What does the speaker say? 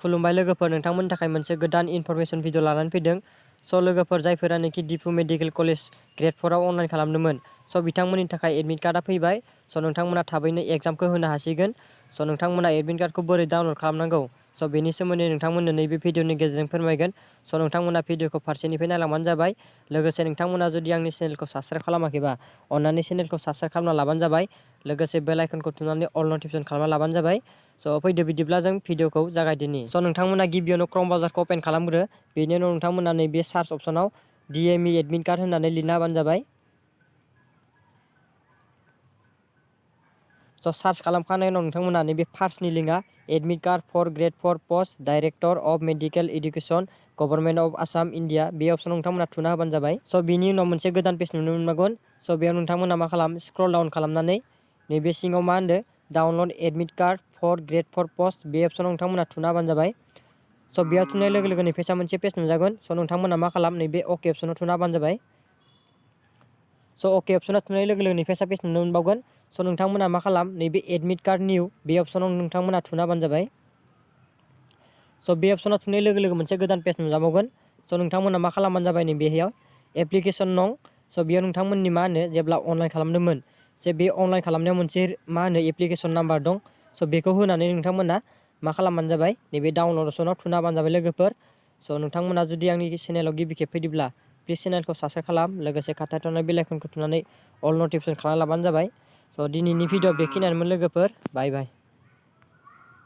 खुलुमबाय लोगोफोर, नोंथांमोननि थाखाय मोनसे गोदान इनफरमेशन भिडिअ लानानै फैदों। लोगोफोर जायफोरानोखि दिपु मेडिकेल कलेज ग्रेड 4 आव अनलाइन खालामदोंमोन, बिथांमोननि थाखाय एडमिट कार्डआ फैबाय। नोंथांमोना थाबैनो एग्जामखौ होनो हासिगोन। नोंथांमोना एडमिट कार्डखौ बोरै डाउनलड खालामनांगौ, बेनि सोमोन्दै नोंथांमोननो नैबे भिडिअनि गेजेरजों फोरमायगोन। नोंथांमोना भिडिअखौ फारसेनिफ्राय नायलांबानो जाबाय। लोगोसे नोंथांमोना जुदि आंनि चेनेलखौ साबस्क्राइब खालामाखैबा अन्नानै चेनेलखौ साबस्क्राइब खालामना लाबानो जाबाय। लोगोसे बेल आइकनखौ थुनानै अल नटिफिकेसन खालामना लाबानो जाबाय। फैदो बिदिब्ला जों भिडिअखौ जागायदिनि। नोंथांमोना गिबियावनो क्रोम ब्राउजारखौ अपेन खालामग्रो। बेनि उनाव नोंथांमोना नैबे सार्च अप्शनाव DME एडमिट कार्ड होननानै लिरना होबानो जाबाय। सार्च खालामखांनायनि उनाव नोंथांमोना नैबे फार्स्टनि लिंकआ admit card for grade 4 post director of medical education government of Assam India, बे अप्शनाव नोंथांमोना थुना होबानो जाबाय। बेनि उनाव मोनसे गोदान पेज नुनो मोनगोन। बेयाव नोंथांमोना मा खालाम, स्क्रल डाउन खालामनानै नैबे सिङाव मा होनदों download admit card for grade 4 post, बे अप्शनाव नोंथांमोना थुना होबानो जाबाय। बेयाव थुनाय लोगो लोगो नैबे मोनसे पेज नुजागोन। नोंथांमोना मा खालाम, नैबे अके अप्शनाव थुना होबानो जाबाय। अके अप्शनाव थुनाय लोगो लोगो नैबे पेज नुनो मोनबावगोन। नोंथांमोना मा खालाम, नैबे एडमिट कार्ड निउ, बे अप्शनाव नोंथांमोना थुना होबानो जाबाय। बे अप्शनाव थुनाय लोगो लोगो मोनसे गोदान पेज नुजाबावगोन। नोंथांमोना मा खालामबानो जाबाय, नैबेयाव एप्लिकेसन नं, बेयाव नोंथांमोननि मा होनो जेब्ला अनलाइन खालामदोंमोन, बे अनलाइन खालामनायाव मोनसे मा होनो एप्लिकेसन नाम्बार दं। बेखौ होनानै नोंथांमोना मा खालामबानो जाबाय, नैबे डाउनलड अप्शनाव थुना होबानो जाबाय लोगोफोर। नोंथांमोना जुदि आंनि चेनेलाव गिबि खेब फैदोंब्ला प्लिज चेनेलखौ साबस्क्राइब खालाम। लोगोसे खाथियाव थानाय बेल आइकनखौ थुनानै अल नटिफिकेसन खालामना लाबानो जाबाय। दिनैनि भिडिअ बेखिनियानोमोन लोगोफोर। बाय बाय।